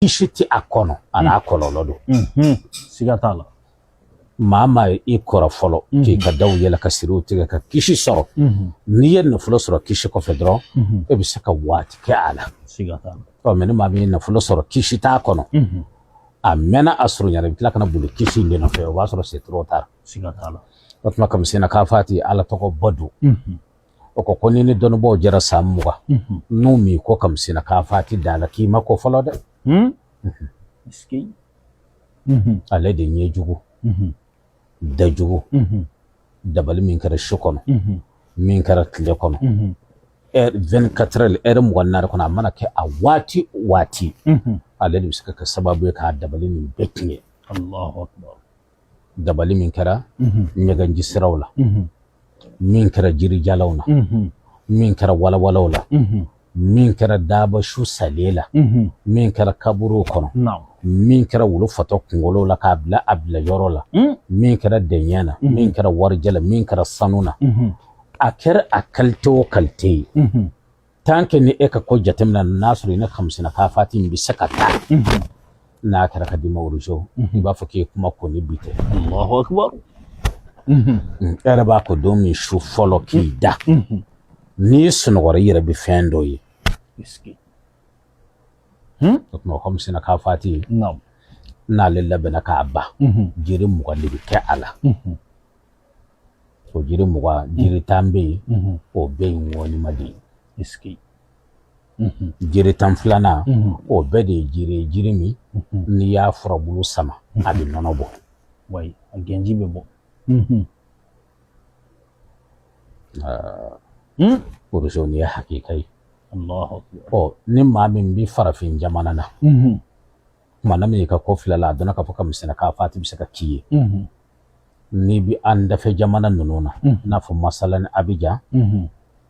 Kisi tɛ a kɔnɔ, a n'a kɔlɔlɔ don. Siga t'a la. Maa maa ye i kɔrɔ fɔlɔ k'i ka daw yɛlɛ ka siriw tigɛ ka kisi sɔrɔ, n'i ye nafolo sɔrɔ kisi kɔfɛ dɔrɔn, e bɛ se ka waati kɛ a la. Siga t'a la. Ɔ, mɛ ni maa min ye nafolo sɔrɔ, kisi t'a kɔnɔ, a mɛnna, a surunyana, i bɛ tila ka na boli kisi in de nɔfɛ, o b'a sɔrɔ c'est trop tard. Siga t'a la. O tuma kamisina k'a fati ala tɔgɔ bɔ don. O ko ko ni ni dɔnnibaaw jɛra san 20, n'u m'i ko kamisina k'a fati da la k'i ma ko fɔlɔ dɛ. Ale de ɲɛ jugu, da jugu, dabali min kɛra su kɔnɔ, min kɛra tile kɔnɔ, 24 heures, heure 24 kɔnɔ, a mana kɛ a waati o waati, ale de bɛ se ka kɛ sababu ye k'a dabali nin bɛɛ tiɲɛ. Allahu akbar. Dabali min kɛra ɲɛgɛnji siraw la, min kɛra jirijalaw la, min kɛra walawalaw la, min kɛra daba su salen la, min kɛra kaburuw kɔnɔ, min kɛra wulu fatɔ kunkolo la k'a bila a bila yɔrɔ la, min kɛra dɛɲɛ na, min kɛra warijɛ la, min kɛra sanu na, a kɛra a qualité o qualité ye, tant que ni e ka ko jateminɛ n'a sɔrɔ i ni kamisina k'a fati in bɛ se ka taa, n'a kɛra ka d'i ma, orojo, i b'a fɔ k'i ye kuma ko ni bi tɛ. Allahu akbar. E yɛrɛ b'a ko don min su fɔlɔ k'i da, n'i sunɔgɔra, i yɛrɛ bɛ fɛn dɔ ye. O tuma kamisina k'a fati, n'ale labɛnna k'a ban, jiri 20 de bɛ kɛ a la. O jiri 20, jiri 10 bɛ yen, o bɛɛ ye ŋɔnima de ye. Jiri 12nan, o bɛɛ de ye jiri ye, jiri min n'i y'a furabulu sama, a bɛ nɔnɔ bɔ. Wayi, a gɛnji bɛ bɔ. Orojo, nin ye hakika ye. Allahu akbar. Ɔ, ni maa min bɛ farafin jamana na, tuma na min i ka ko filɛ la, a dɔnna k'a fɔ kamisina k'a fati bɛ se ka k'i ye, n'i bɛ an dafɛ jamana ninnu na, i n'a fɔ masalan Abijan,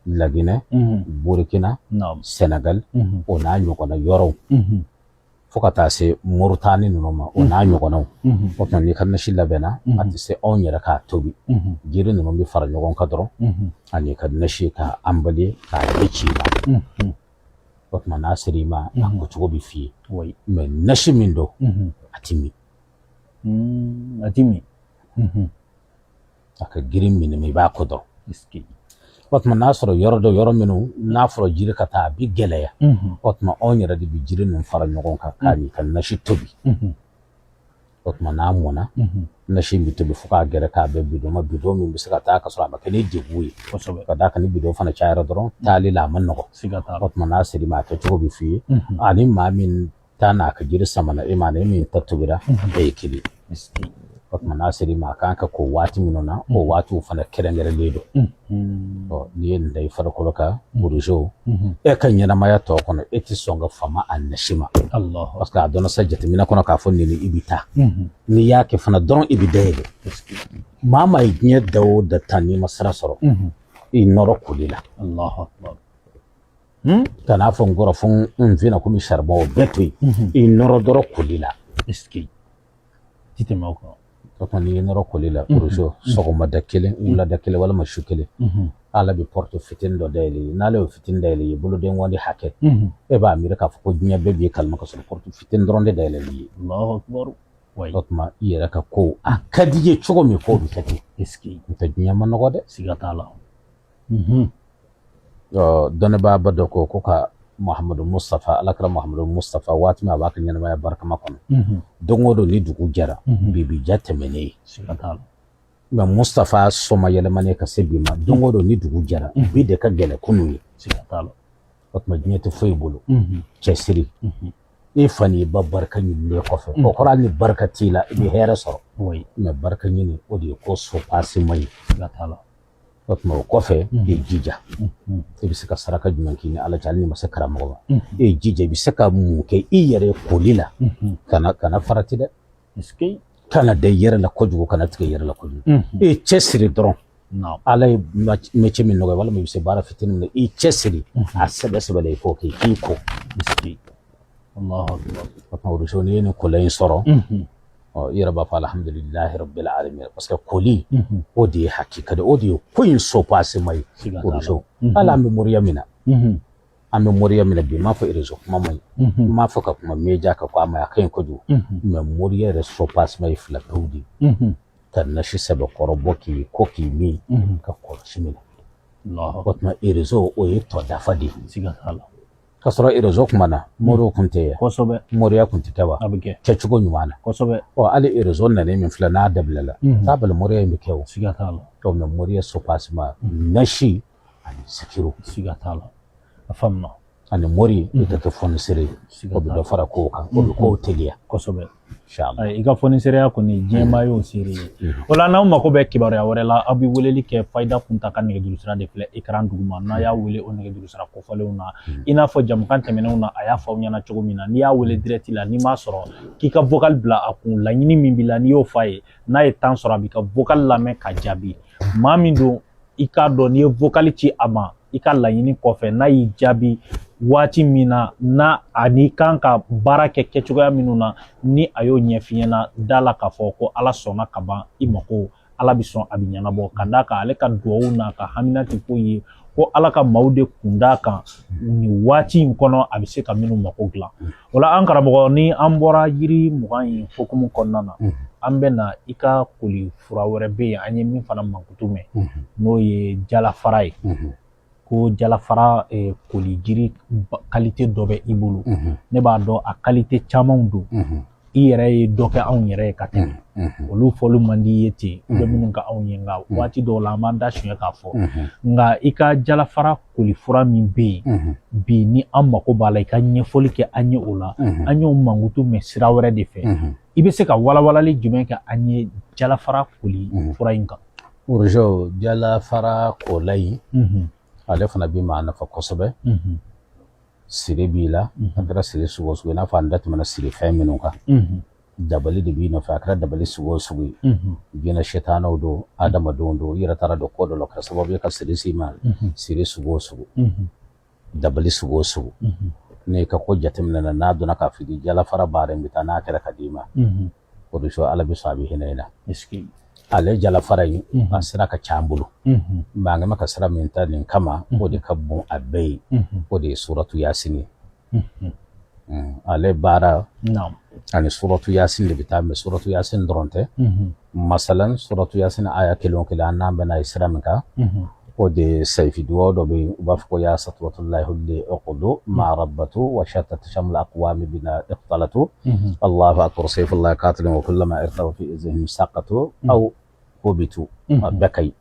Laginɛ, Burukina, Senegal, o n'a ɲɔgɔnna yɔrɔw, fo ka taa se Moritani ninnu ma, o n'a ɲɔgɔnnaw. O tuma n'i ka nasi labɛnna, a tɛ se anw yɛrɛ k'a tobi, jiri ninnu bɛ fara ɲɔgɔn kan dɔrɔn ani ka nasi k'a anbali k'a bɛɛ ci i ma. O tuma n'a sera i ma, a kocogo bɛ f'i ye. Mɛ nasi min don, a ti min. A ti min. A ka girin min i b'a ko dɔrɔn. O tuma n'a sɔrɔ yɔrɔ dɔ, yɔrɔ minnu n'a fɔra jiri ka taa, a bɛ gɛlɛya, o tuma anw yɛrɛ de bɛ jiri ninnu fara ɲɔgɔn kan k'a n'i ka nasi tobi. O tuma n'a mɔnna, nasi in bɛ tobi fo k'a gɛrɛ k'a bɛn bidon ma, bidon min bɛ se ka taa ka sɔrɔ a ma kɛ ni degun ye. Ka d'a kan ni bidon fana cayara dɔrɔn, taali la a ma nɔgɔ. Siga t'a la. O tuma n'a ser'i ma, a kɛcogo bɛ f'i ye, ani maa min ta n'a ka jiri samana e ma, ani min ta tobira, bɛɛ ye kelen. O tuma n'a ser'i ma, a kan ka ko waati minnu na, o waatiw fana kɛrɛnkɛrɛnlen don. Ɔ, n'i ye nin da i farikolo kan, buruzo, e ka ɲɛnamaya tɔ kɔnɔ, e tɛ sɔn ka fama a nasi ma. Parce que a dɔnna sa jateminɛ kɔnɔ k'a fɔ nin i bɛ taa, n'i y'a kɛ fana dɔrɔn, i bɛ dayɛlɛ. Maa maa ye diɲɛ da o da tan, n'i ma sira sɔrɔ, i nɔrɔ koli la. Allahu akbar. Kan'a fɔ n kɔrɔ fo n finna komi saribɔn, o bɛɛ to yen, i nɔrɔ dɔrɔn koli la. Ti tɛmɛ o kan. O tuma n'i ye nɔrɔ koli la, buruzo, sɔgɔmada kelen, wulada kelen walima su kelen, Ala bɛ porte fitinin dɔ dayɛlɛ ye. N'ale y'o fitinin dayɛlɛ ye, boloden kɔni hakɛ, e b'a miiri k'a fɔ ko diɲɛ bɛɛ b'i kalama, ka sɔrɔ porte fitinin dɔrɔn de dayɛlɛli ye. Allahu akbar. O tuma i yɛrɛ ka ko a ka di i ye cogo min, k'o bɛ kɛ ten. N'o tɛ diɲɛ ma nɔgɔ dɛ. Siga t'a la. Dɔnnibaaba dɔ ko ko ka Muhamadu Mustafa, Ala kɛra Muhamadu Mustafa, waati min a b'a ka ɲɛnamaya barikama kɔnɔ, don o don ni dugu jɛra, bi bi ja tɛmɛnen ye. Siga t'a la. Mɛ Mustafa sɔma yɛlɛmanen ka se bi ma, don o don ni dugu jɛra, bi de ka gɛlɛn kunun ye. Siga t'a la. O tuma diɲɛ tɛ foyi bolo, cɛsiri, i fa n'i ba barika ɲininen kɔfɛ, o kɔrɔ hali ni barika t'i la, i bɛ hɛrɛ sɔrɔ. Mɛ barika ɲini, o de ye ko sopasima ye. Siga t'a la. O tuma o kɔfɛ, i jija, i bɛ se ka saraka jumɛn k'i ni Ala cɛ, hali n'i ma se karamɔgɔ ma, i jija, i bɛ se ka mun kɛ i yɛrɛ koli la, kana farati dɛ, kana da i yɛrɛ la kojugu, kana tigɛ i yɛrɛ la kojugu, i cɛsiri dɔrɔn. Ala ye métier min nɔgɔya, walima i bɛ se baara fitinin min na, i cɛsiri a sɛbɛ sɛbɛ la, i k'o kɛ k'i ko. Allahu akbar. O tuma oluso, n'i ye nin kola in sɔrɔ, ɔ, i yɛrɛ b'a fɔ alhamdulilahi rabbil alamin, parce que koli, o de ye hakika de, o de ye ko in sopasima ye. Siga t'a la. Oluso, hali an bɛ moriya min na. An bɛ moriya minɛ bi, n m'a fɔ réseau kuma man ɲi, n m'a fɔ ka kuma média kan ko a ma ɲi, a ka ɲi kojugu, mais moriya yɛrɛ soubassement ye fila pewu de ye: ka nasi sɛbɛkɔrɔ bɔ k'i ko k'i min, ka kɔlɔsi minɛ. O tuma réseau, o ye tɔ dafa de ye. Siga t'a la. Ka sɔrɔ réseau kuma na, moriw kun tɛ yan. Moriya kun tɛ kɛ wa? A bɛ kɛ. Kɛcogo ɲuman na. Ɔ, hali réseau nalen min filɛ, n'a dabilala, t'a bali moriya in bɛ kɛ o. Siga t'a la. Donc mais moriya soubassement, nasi ani sikiru. Siga t'a la, a faamuna. Ani mori, i ka kɛ fɔnisere ye. O bɛ dɔ fara kow kan, o bɛ kow teliya. Inshallah. I ka fɔnisereya kɔni, diɲɛmaa y'o seere ye. O la, n'aw mako bɛ kibaruya wɛrɛ la, aw bɛ weleli kɛ. Fayida Kunta ka nɛgɛjuru sira de filɛ écran duguma. N'a y'a wele o nɛgɛjuru sira kofɔlenw na, i n'a fɔ jamukan tɛmɛnenw na a y'a fɔ aw ɲɛna cogo min na, n'i y'a wele direct la, n'i m'a sɔrɔ, k'i ka vocal bila a kun. Laɲini min b'i la, n'i y'o f'a ye, n'a ye temps sɔrɔ, a b'i ka vocal lamɛn ka jaabi. Maa min don, i k'a dɔn, n'i ye vocal ci a ma i ka laɲini kɔfɛ, n'a y'i jaabi waati min na, n'a ani kan ka baara kɛ kɛcogoya minnu na, ni a y'o ɲɛf'i ɲɛna, da la k'a fɔ ko Ala sɔnna ka ban, i mako Ala bɛ sɔn a bɛ ɲɛnabɔ. Ka d'a kan, ale ka duwawu n'a ka hamina tɛ foyi ye ko Ala ka maaw de kun d'a kan nin waati in kɔnɔ, a bɛ se ka minnu mako dilan. O la, an karamɔgɔ, ni an bɔra yiri 20 in hokumu kɔnɔna na, an bɛ na i ka koli fura wɛrɛ bɛ yen, an ye min fana mankutu mɛn, n'o ye jalafara ye, ko jalafara koli jiri qualité dɔ bɛ i bolo. Ne b'a dɔn a qualité camanw don, i yɛrɛ ye dɔ kɛ anw yɛrɛ ye ka tɛmɛ olu. Fɔli man di i ye ten, i bɛ minnu ka anw ye, nka waati dɔw la an b'an da suɲɛ k'a fɔ. Nka i ka jalafara koli fura min bɛ yen bi, ni an mako b'a la, i ka ɲɛfɔli kɛ an ye o la. An y'o mankutu mɛn sira wɛrɛ de fɛ. I bɛ se ka walawalali jumɛn kɛ an ye jalafara koli fura in kan? Orojo, jalafara kola in, ale fana bɛ maa nafa kosɛbɛ. Siri b'i la, a kɛra siri sugu o sugu ye, i n'a fɔ an da tɛmɛna siri fɛn minnu kan, dabali de b'i nɔfɛ, a kɛra dabali sugu o sugu ye, jinɛ sitanaw don, adamadenw don, i yɛrɛ taara don ko dɔ la, o kɛra sababu ye ka siri s'i ma, siri sugu o sugu, dabali sugu o sugu, n'i ka ko jateminɛ na, n'a donna k'a fɔ i jalafara baara in bɛ taa n'a kɛra ka d'i ma, o de sɔn Ala bɛ sɔn, a bɛ hinɛ i la. Ale jalafara in, a sira ka ca an bolo, mais an kɛmɛ ka sira min ta nin kama, o de ka bon a bɛɛ ye, o de ye suratu Yasin ye. Ale baara ani suratu Yasin de bɛ taa, mais suratu Yasin dɔrɔn tɛ. Masalan, suratu Yasin aya kelen o kelen, an n'an bɛna ye sira min kan, o de ye sayifi duwawu dɔ bɛ yen, u b'a fɔ ko ya satwatullahi li uqdu ma rabbatu wa shatat shaml aqwami bina iqtalatu Allahu akbar sayfullahi qatilun wa kullama irtaba fi izihim saqatu aw hubitu. A bɛɛ ka ɲi.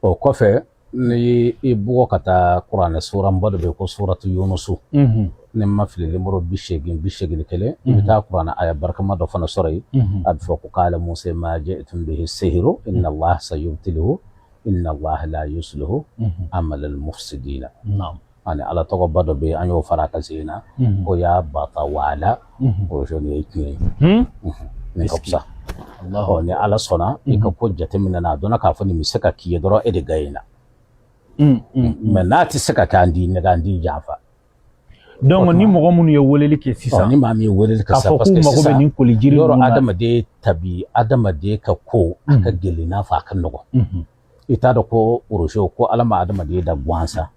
O kɔfɛ, ni i bugɔ ka taa kuranɛ suranba dɔ bɛ yen ko suratu Yunusu, ni n ma fili, nimoro 80, 81, i bɛ taa kuranɛ aya barikama dɔ fana sɔrɔ yen. A bɛ fɔ ko qala Musa ma ji'tum bihi sihiru inna Allah sayubtiluhu inna Allah la yuslihu amal al mufsidina. Ani Ala tɔgɔba dɔ bɛ yen, an y'o fara a kan sen na, ko ya bata wala o nin ye tiɲɛ ye, nin ka fisa. Ɔ, ni Ala sɔnna, i ka ko jateminɛ na, a dɔnna k'a fɔ nin bɛ se ka k'i ye dɔrɔn, e de ga na. Mais n'a tɛ se ka kɛ, an t'i nɛgɛ, an t'i janfa. Donc ni mɔgɔ minnu ye weleli kɛ sisan, ni maa min ye weleli kɛ k'a sisan, fɔ parce k'u que mago bɛ sisan nin koli jiri yɔrɔ ninnu na, adamaden tabi, adamaden ka ko a ka gɛlɛn, n'a fɔ a ka nɔgɔn. I t'a dɔn ko oroso ko Ala ma adamaden da gansan.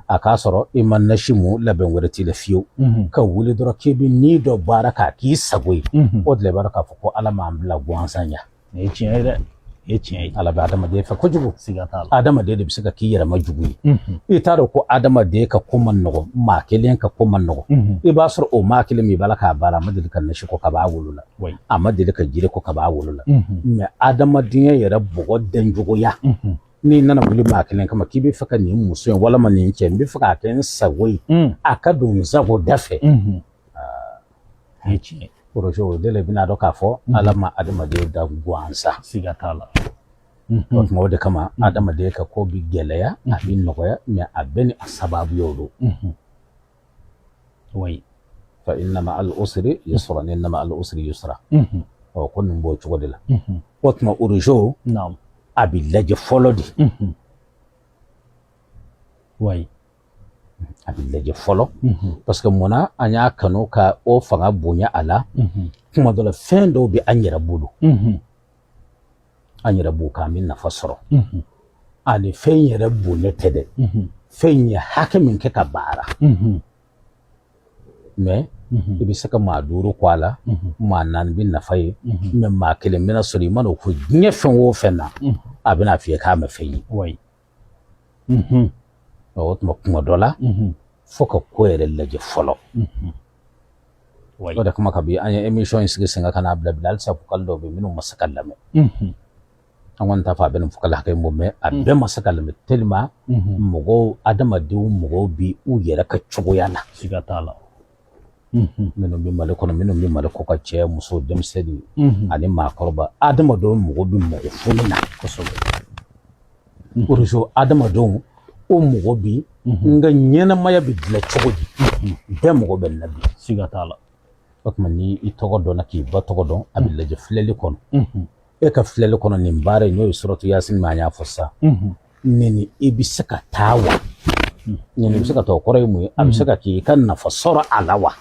A k'a sɔrɔ i ma nasi mun labɛn wɛrɛ t'i la fiyewu, ka wuli dɔrɔn k'i bɛ ni dɔ baara k'a k'i sago ye, o de la i b'a dɔn k'a fɔ ko Ala m'an bila gansan ɲɛ. Nin ye tiɲɛ ye dɛ, nin ye tiɲɛ ye. Ala bɛ adamaden fɛ kojugu. Siga t'a la. Adamaden de bɛ se ka k'i yɛrɛ ma jugu ye. I t'a dɔn ko adamaden ka ko man nɔgɔn, maa kelen ka ko man nɔgɔn. I b'a sɔrɔ o maa kelen min b'a la k'a baara, a ma deli ka nasi ko ka b'a wolo la, a ma deli ka jiri ko ka b'a wolo la, mais adamadenya yɛrɛ bɔgɔ dɛnjuguya, n'i nana wuli maa kelen kama k'i bɛ fɛ ka nin muso in walama nin cɛ, n bɛ fɛ k'a kɛ n sago ye, a ka don n sago da fɛ. Nin ye tiɲɛ ye. Porojo, o de la i bɛna dɔn k'a fɔ Ala ma adamaden da gansan. Siga t'a la. O tuma, o de kama adamaden ka ko bi gɛlɛya, a bi nɔgɔya, mais a bɛɛ ni a sababu y'o don. Fa inna ma'al usri yusra, inna ma'al usri yusra. Ɔ, ko nin b'o cogo de la. O tuma orojo, a bi lajɛ fɔlɔ de. A bi lajɛ fɔlɔ, parce que munna an y'a kanu ka o fanga bonya a la? Kuma dɔ la, fɛn dɔw bɛ an yɛrɛ bolo, an yɛrɛ b'o kan, an bɛ nafa sɔrɔ ani fɛn yɛrɛ bonya tɛ dɛ. Fɛn in ye hakɛ min kɛ ka baara, mais i bɛ se ka maa duuru ko a la, maa naani bɛ nafa ye, mais maa kelen bɛna sɔrɔ. I mana o ko diɲɛ fɛn o fɛn na, a bɛna f'i ye k'a ma fɛn ye. O tuma, kuma dɔ la, fo ka ko yɛrɛ lajɛ fɔlɔ. O de kama, kabi an ye émission in sigi sen kan ka n'a bila bila, halisa vocal dɔw bɛ yen minnu ma se ka lamɛn. An kɔni t'a fɔ a bɛ nin vocal hakɛ in bɔ, mais a bɛɛ ma se ka lamɛn tellement mɔgɔw, adamadenw, mɔgɔw bi u yɛrɛ ka cogoya la. Siga t'a la. Minnu bɛ Mali kɔnɔ, minnu bɛ Mali kɔ kan, cɛ, muso, denmisɛnnin ani maakɔrɔba, adamadenw mɔgɔ bɛ mɔgɔ foni na. O de adamadenw, o mɔgɔ bi n ka ɲɛnamaya bɛ dilan cogo di, bɛɛ mɔgɔ bɛ na bi. Siga t'a la. O tuma, ni i tɔgɔ dɔnna, k'i ba tɔgɔ dɔn, a bɛ lajɛ filɛli kɔnɔ. E ka filɛli kɔnɔ, nin baara in, n'o ye suratu Yasin min an y'a fɔ sisan, nin i bɛ se ka taa wa? Nin bɛ se ka taa, o kɔrɔ ye mun ye? A bɛ se ka k'i ka nafa sɔrɔ a la wa?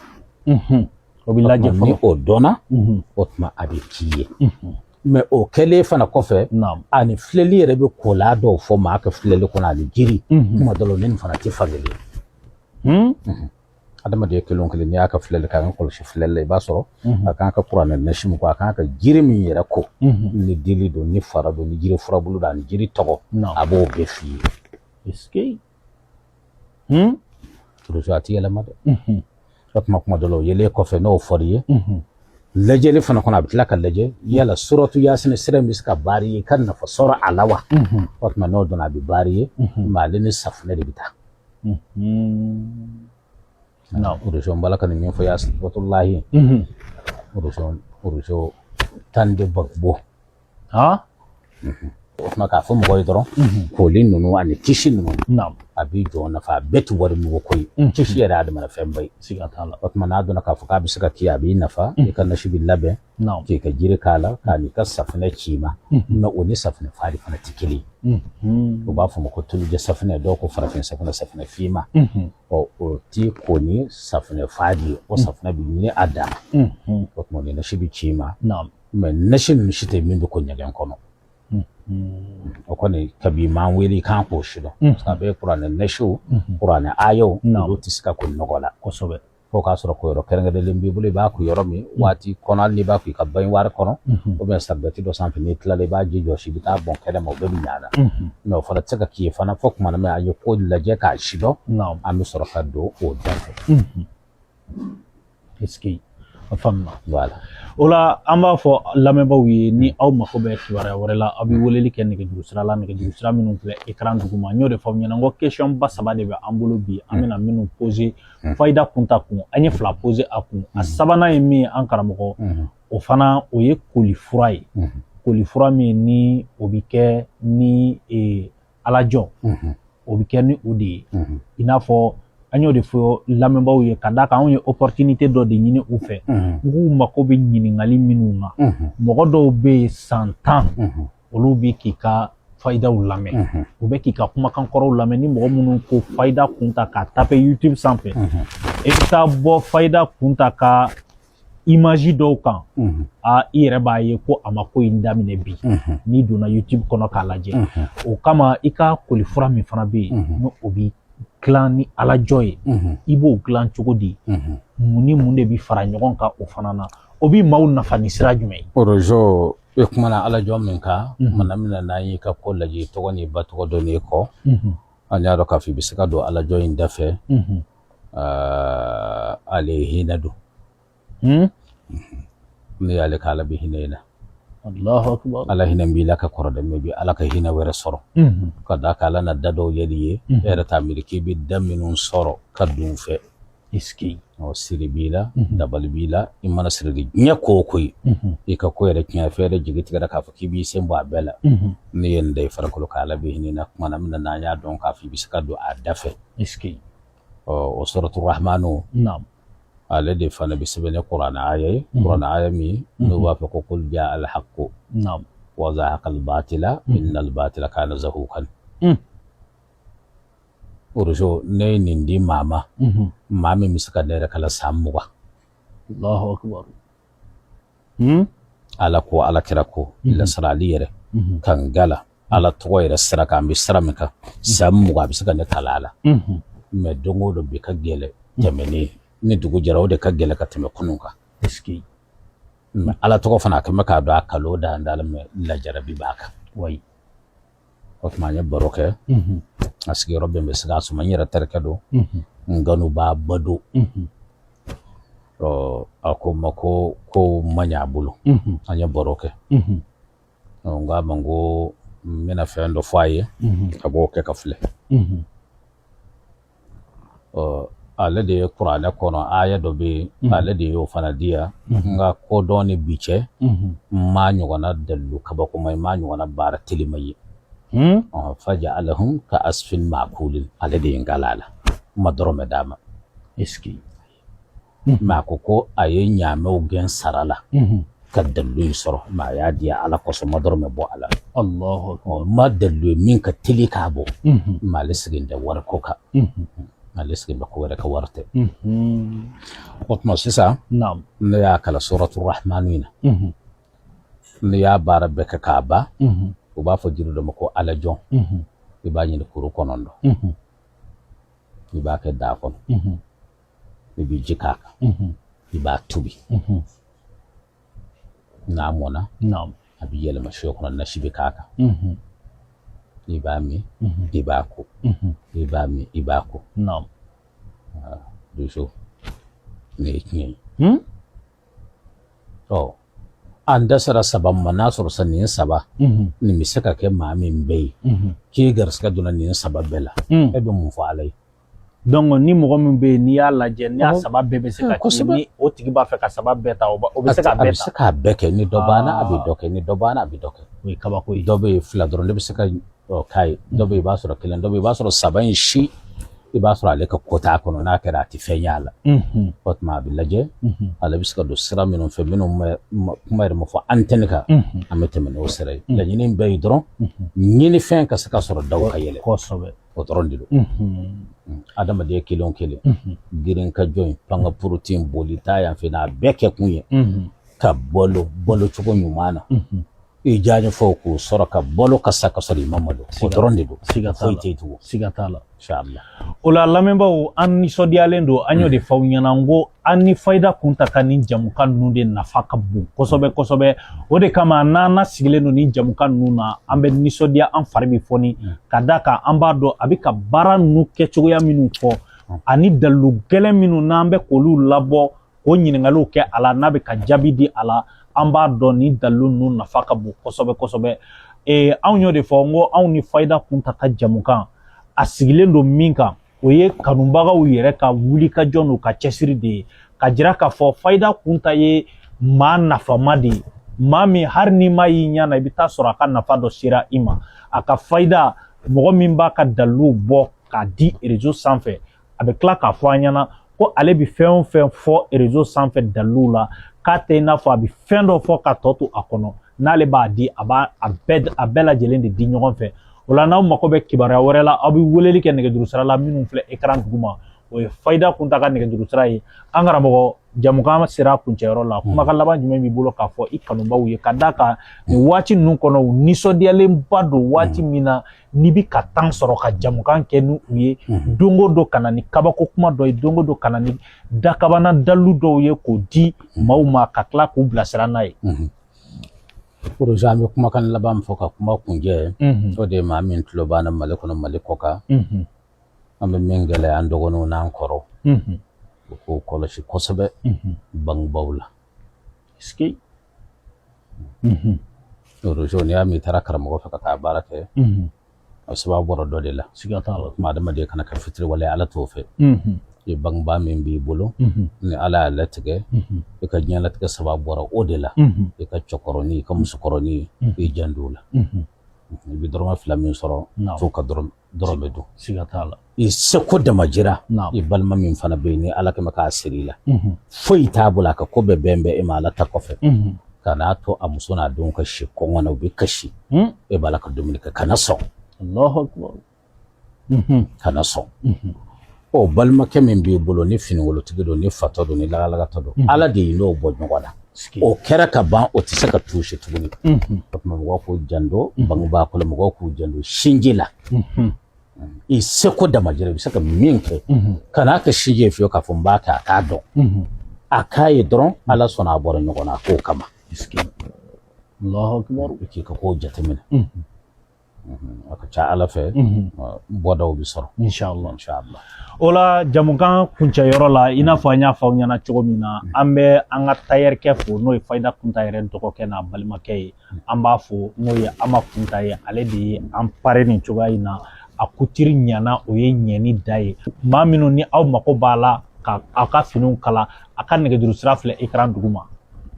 O bɛ lajɛ ni fɔlɔ. O dɔnna, o tuma a bɛ k'i ye. Mais o kɛlen fana kɔfɛ, ani filɛli yɛrɛ bɛ kola dɔw fɔ maa ka filɛli kɔnɔ, ani jiri, kuma dɔ la, o ni nin fana tɛ fankelen. Adamaden kelen o kelen, n'i y'a ka filɛli kɛ, a kan kɔlɔsi filɛli la, i b'a sɔrɔ a kan ka kuranɛ nasi min ko, a kan ka jiri min yɛrɛ ko, ni dili don, ni fara don, ni jiri furabulu don, ani jiri tɔgɔ, a b'o bɛɛ f'i ye. Est-ce que a ti yɛlɛma dɛ. O tuma, kuma dɔ la, o yelen kɔfɛ, n'o fɔr'i ye, lajɛli fana kɔnɔ, a bɛ tila ka lajɛ yala suratu Yasin sira in bɛ se ka baara ye, i ka nafa sɔrɔ a la wa? O tuma, n'o donna, a bɛ baara ye, mais ale ni safunɛ de bɛ taa. O de sɔn, n b'ala ka nin min fɔ, Yasin o de sɔn, o de sɔn tan de bɔ. O tuma, k'a fɔ mɔgɔ ye dɔrɔn, koli ninnu ani kisi ninnu, a b'i jɔ nafa, a bɛɛ tɛ wari mugu ko ye. Kisi yɛrɛ y'a damana fɛnba ye. Siga t'a la. O tuma, n'a dɔnna k'a fɔ k'a bɛ se ka k'i, a b'i nafa, i ka nasi bɛ labɛn k'i ka jiri k'a la, k'a n'i ka safunɛ ci i ma. Mais o ni safunɛ fari fana tɛ kelen ye. U b'a fɔ ma ko tulujɛ safunɛ, dɔw ko farafin safunɛ, safunɛ finma. Ɔ, o ti ko ni safunɛ fari ye, o safunɛ bɛ ɲini a dan ma. O tuma, ni nasi bɛ ci i ma, mais nasi ninnu si tɛ min bɛ ko ɲɛgɛn kɔnɔ. O kɔni, kabi m'an wele i kan k'o si dɔn, parce que a bɛ kuranɛ nasiw, kuranɛ ayaw, olu tɛ se ka ko nɔgɔ la. Fo k'a sɔrɔ ko yɔrɔ kɛrɛnkɛrɛnlen b'i bolo, i b'a ko yɔrɔ min waati kɔnɔ, hali n'i b'a ko i ka baignoire kɔnɔ ou bien serviette dɔ sanfɛ, n'i tilala, i b'a ji jɔsi, i bɛ taa bɔn kɛnɛ ma, o bɛɛ bɛ ɲa a la. Mais o fana tɛ se ka k'i ye fana fo kuma min an ye ko lajɛ k'a si dɔn, an bɛ sɔrɔ ka don o da fɛ. Est-ce que a faamuna? Voilà. O la, an b'a fɔ lamɛnbaaw ye, ni aw mako bɛ kibaruya wɛrɛ la, aw bɛ weleli kɛ nɛgɛjuru sira la, nɛgɛjuru sira minnu filɛ écran duguma. N y'o de fɔ aw ɲɛna, n ko question ba saba de bɛ an bolo bi, an bɛna minnu poser Fayida Kunta kun. An ye fila poser a kun, a sabanan ye min ye, an karamɔgɔ, o fana o ye koli fura ye, koli fura min ni o bɛ kɛ ni alajɔ, o bɛ kɛ ni o de ye. I n'a fɔ an y'o de fɔ lamɛnbaaw ye, ka d'a kan anw ye opportunité dɔ de ɲini u fɛ, n k'u mako bɛ ɲininkali minnu na. Mɔgɔ dɔw bɛ yen, san 10, olu bɛ k'i ka fayidaw lamɛn, u bɛ k'i ka kumakan kɔrɔw lamɛn. Ni mɔgɔ minnu ko Fayida Kunta k'a taper YouTube sanfɛ, i bɛ taa bɔ Fayida Kunta ka image dɔw kan, a i yɛrɛ b'a ye ko a ma ko in daminɛ bi. N'i donna YouTube kɔnɔ k'a lajɛ, o kama i ka koli fura min fana bɛ yen, n'o o bɛ dilan ni alajɔ ye, i b'o dilan cogo di? Mun ni mun de bɛ fara ɲɔgɔn kan o fana na? O bɛ maaw nafa ni sira jumɛn ye? Orojo, e kumana alajɔ min kan, mana min na, n'an y'i ka ko lajɛ, i tɔgɔ n'i ba tɔgɔ dɔn n'i kɔ, an y'a dɔn k'a fɔ i bɛ se ka don alajɔ in da fɛ. Ale ye hinɛ don. Ne y'ale ka Ala bɛ hinɛ i la. Allahu akbar. Ala hinɛ b'i la ka kɔrɔ dɛ, mais bi Ala ka hinɛ wɛrɛ sɔrɔ, ka d'a kan Ala na da dɔw yɛlɛ i ye, e yɛrɛ t'a miiri k'i bɛ da minnu sɔrɔ ka don fɛ. Est-ce que Ɔ, siri b'i la, dabali b'i la, i mana siri di diɲɛ ko o ko ye, i ka ko yɛrɛ tiɲɛ fɛn yɛrɛ jigi tigɛra k'a fɔ k'i b'i sen bɔ a bɛɛ la. Ne ye nin da i farikolo kan, Ala bɛ hinɛ na. Kuma na min na, n'an y'a dɔn k'a fɔ i bɛ se ka don a da fɛ, est-ce que ɔ, o suratu Rahmanu, ale de fana bɛ sɛbɛn ni kuranɛ aya ye, kuranɛ aya min n'u b'a fɔ ko qul jaa al haqqu wa zahaqa al batila inna al batila kana zahuqan. Orojo, ne ye nin di maa ma, maa min bɛ se ka ne yɛrɛ kala san 20. Allahu akbar. Ala ko, Ala kira ko, lasarali yɛrɛ kan gala. Ala tɔgɔ yɛrɛ sira kan, an bɛ sira min kan, san 20 a bɛ se ka ne kalan a la. Mais don o don bi ka gɛlɛn tɛmɛnen, ni dugu jɛra o de ka gɛlɛn ka tɛmɛ kunun kan. Mais Ala tɔgɔ fana, a kɛn bɛ k'a dɔn a kalo dan da la, mais lajarabi b'a kan. O tuma an ye baro kɛ. A sigiyɔrɔ bɛn bɛ Sikaso ma, n yɛrɛ terikɛ don, n kanubaa ba don. Ɔ, a ko n ma ko kow ma ɲɛ a bolo. An ye baro kɛ. N k'a ma ko n bɛna fɛn dɔ fɔ a ye, a b'o kɛ ka filɛ. Ɔ, ale de ye kuranɛ kɔnɔ aya dɔ bɛ yen, ale de y'o fana di yan. N ka kodɔn ni bi cɛ, n m'a ɲɔgɔnna dalilu kabakoma ye, n m'a ɲɔgɔnna baara telima ye. Faja'alahum ka asfin ma'kulin, ale de ye n kala a la, n ma dɔrɔmɛ d'a ma. Mais a ko ko a ye ɲaamɛw gɛn sara la ka dalilu in sɔrɔ, mais a y'a di Ala kosɔn, n ma dɔrɔmɛ bɔ a la. Allahu. N ma dalilu ye min ka teli k'a bɔ, mais ale sigilen tɛ wari ko kan, ale sigilen bɛ ko wɛrɛ ka wari tɛ. O tuma sisan, ne y'a kalan suratu rahmani na. Ne y'a baara bɛɛ kɛ k'a ban, u b'a fɔ jiri dɔ ma ko alajɔn. I b'a ɲini kuru 9, i b'a kɛ daa kɔnɔ, i bɛ ji k'a kan, i b'a tobi. N'a mɔnna, a bɛ yɛlɛma sɔ kɔnɔ, nasi bɛ k'a kan. I b'a min, i b'a ko, i b'a min, i b'a ko. Donso, nin ye tiɲɛ ye. Ɔ, an dɛsɛra saba ma, n'a sɔrɔ sa nin saba nin bɛ se ka kɛ maa min bɛɛ ye, k'e garisɛgɛ donna nin saba bɛɛ la, e bɛ mun fɔ Ala ye? Donc ni mɔgɔ min bɛ yen, n'i y'a lajɛ, n'i y'a saba bɛɛ bɛ se ka kɛ, ni o tigi b'a fɛ ka saba bɛɛ ta, o bɛ se k'a bɛɛ ta. A bɛ se k'a bɛɛ kɛ. Ni dɔ banna, a bɛ dɔ kɛ, ni dɔ banna, a bɛ dɔ kɛ. O ye kabako ye. Dɔ bɛ yen, fila dɔrɔn de bɛ se ka k'a ye, dɔ bɛ yen i b'a sɔrɔ kelen, dɔ bɛ yen i b'a sɔrɔ saba in si, i b'a sɔrɔ ale ka ko t'a kɔnɔ, n'a kɛra a tɛ fɛn y'a la. O tuma a bɛ lajɛ, ale bɛ se ka don sira minnu fɛ, minnu kuma yɛrɛ ma fɔ antenne kan, an bɛ tɛmɛ n'o sira ye. Laɲini bɛɛ ye dɔrɔn ɲinifɛn ka se ka sɔrɔ, daw ka yɛlɛ. O dɔrɔn de don. Adamaden kelen o kelen, girin ka jɔ in, panga purutin, boli taa yan fɛ, n'a bɛɛ kɛ kun ye ka balo balo cogo ɲuman na, i diyaɲɛ fɔ k'o sɔrɔ, ka balo ka sa ka sɔrɔ i ma malo, o dɔrɔn de don. Siga t'a la. Foyi tɛ yen tugun. Siga t'a la. Inshallah. O la, lamɛnbaaw, an nisɔndiyalen don. An y'o de fɔ aw ɲɛna, n ko an ni Fayida Kunta ka nin jamukan ninnu de nafa ka bon kosɛbɛ kosɛbɛ. O de kama n'an na sigilen don nin jamukan ninnu na, an bɛ nisɔndiya, an fari bɛ fɔni, ka d'a kan an b'a dɔn a bɛ ka baara ninnu kɛcogoya minnu fɔ, ani dalilu gɛlɛn minnu n'an bɛ k'olu labɔ, k'o ɲininkaliw kɛ a la, n'a bɛ ka jaabi di a la, an b'a dɔn ni dalilu ninnu nafa ka bon kosɛbɛ kosɛbɛ. Anw y'o de fɔ, n ko anw ni Fayida Kunta ka jamukan a sigilen don min kan, o ye kanubagaw yɛrɛ ka wulikajɔ n'u ka cɛsiri de ye, ka jira k'a fɔ Fayida Kunta ye maa nafama de ye, maa min hali n'i ma y'i ɲɛ na, i bɛ taa sɔrɔ a ka nafa dɔ sera i ma. A ka fayida, mɔgɔ min b'a ka daliluw bɔ k'a di réseau sanfɛ, a bɛ tila k'a fɔ an ɲɛna ko ale bɛ fɛn o fɛn fɔ réseau sanfɛ daliluw la, k'a tɛ i n'a fɔ a bɛ fɛn dɔ fɔ ka tɔ to a kɔnɔ. N'ale b'a di, a b'a a bɛɛ lajɛlen de di ɲɔgɔn fɛ. O la, n'aw mako bɛ kibaruya wɛrɛ la, aw bɛ weleli kɛ nɛgɛjuru sira la minnu filɛ écran duguma, o ye Fayida Kunta ka nɛgɛjuru sira ye. An karamɔgɔ, jamukan sera kuncɛyɔrɔ la, kumakan laban jumɛn b'i bolo k'a fɔ i kanubaw ye, ka d'a kan nin waati ninnu kɔnɔ, u nisɔndiyalenba don waati min na n'i bɛ ka temps sɔrɔ ka jamukan kɛ ni u ye, don o don ka na ni kabako kuma dɔ ye, don o don ka na ni dakabana dalilu dɔw ye k'o di maaw ma, ka tila k'u bilasira n'a ye? Projet, an bɛ kumakan laban min fɔ ka kuma kuncɛ, o de ye maa min tulo b'an na Mali kɔnɔ, Mali kɔ kan, an bɛ min gɛlɛya an dɔgɔninw n'an kɔrɔw, u k'o kɔlɔsi kosɛbɛ bangebaaw la. Projet, n'i y'a mɛn i taara karamɔgɔ fɛ ka taa baara kɛ, a sababu bɔra dɔ de la. Siga t'a la. O tuma adamaden kana kɛ fitiriwale, Ala t'o fɛ. I bangebaa min b'i bolo, ni Ala y'a latigɛ i ka diɲɛlatigɛ sababu bɔra o de la, i ka cɛkɔrɔnin, i ka musokɔrɔnin, i janto o la. I bɛ dɔrɔmɛ 2 min sɔrɔ, f'o ka dɔrɔmɛ dun. Siga t'a la. I seko damajira. I balima min fana bɛ yen, ni Ala kɛmɛ k'a siri i la, foyi t'a bolo, a ka ko bɛɛ bɛn bɛ e ma Ala ta kɔfɛ, ka n'a to a muso n'a denw ka si kɔngɔ na, u bɛ kasi, e b'a la ka dumuni kɛ, kana sɔn. Allahu akbar. Kana sɔn. Ɔ, balimakɛ min b'i bolo, ni finikolotigi don, ni fatɔ don, ni lagalagatɔ don, Ala de y'i n'o bɔ ɲɔgɔn na. O kɛra ka ban, o tɛ se ka toucher tuguni. O tuma mɔgɔw k'u janto bangebaa ko la, mɔgɔw k'u janto sinji la. I seko damajira, i bɛ se ka min kɛ, kan'a kɛ sinji ye fiyewu k'a fɔ n b'a kɛ a k'a dɔn, a k'a ye dɔrɔn Ala sɔnna a bɔra ɲɔgɔn na a k'o kama. Allahu akbar. I k'i ka kow jateminɛ, a ka ca Ala fɛ, bɔdaw bɛ sɔrɔ. Inshallah. Inshallah. O la, jamukan kuncɛyɔrɔ la, i n'a fɔ an y'a fɔ aw ɲɛna cogo min na, an bɛ an ka tayɛrikɛ fo, n'o ye Fayida Kunta yɛrɛ dɔgɔkɛ n'a balimakɛ ye. An b'a fo, n'o ye Ama Kunta ye. Ale de ye an pare nin cogoya in na. A kutiri ɲana, o ye ɲɛni da ye. Maa minnu ni aw mako b'a la ka aw ka finiw kala, a ka nɛgɛjuru sira filɛ écran duguma.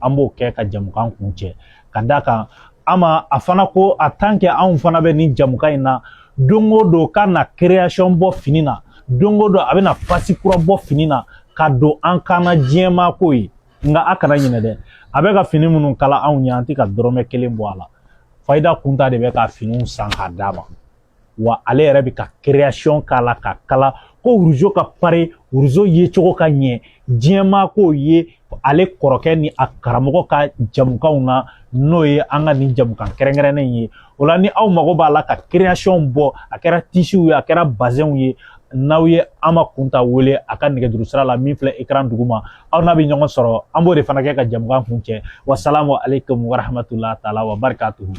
An b'o kɛ ka jamukan kuncɛ, ka d'a kan ama a fana ko a tant que anw fana bɛ nin jamukan in na, don o don ka na création bɔ fini na, don o don a bɛna pasi kura bɔ fini na ka don an kan na diɲɛmaa ko ye. Nka a kana ɲinɛ dɛ, a bɛ ka fini minnu kala anw ye, an tɛ ka dɔrɔmɛ kelen bɔ a la. Fayida Kunta de bɛ ka finiw san k'a d'a ma, wa ale yɛrɛ bɛ ka création k'a la ka kala ko wuruzo ka pare, wuruzo yecogo ka ɲɛ, diɲɛmaa k'o ye ale kɔrɔkɛ ni a karamɔgɔ ka jamukanw na, n'o ye an ka nin jamukan kɛrɛnkɛrɛnnen ye. O la, ni aw mago b'a la ka création bɔ, a kɛra tisiw ye, a kɛra bazɛnw ye, n'aw ye Ama Kunta wele a ka nɛgɛjuru sira la min filɛ écran duguma, aw n'a bɛ ɲɔgɔn sɔrɔ. An b'o de fana kɛ ka jamukan kuncɛ. Wasalamu aleykum warahmatulah taala wa barakatuhu.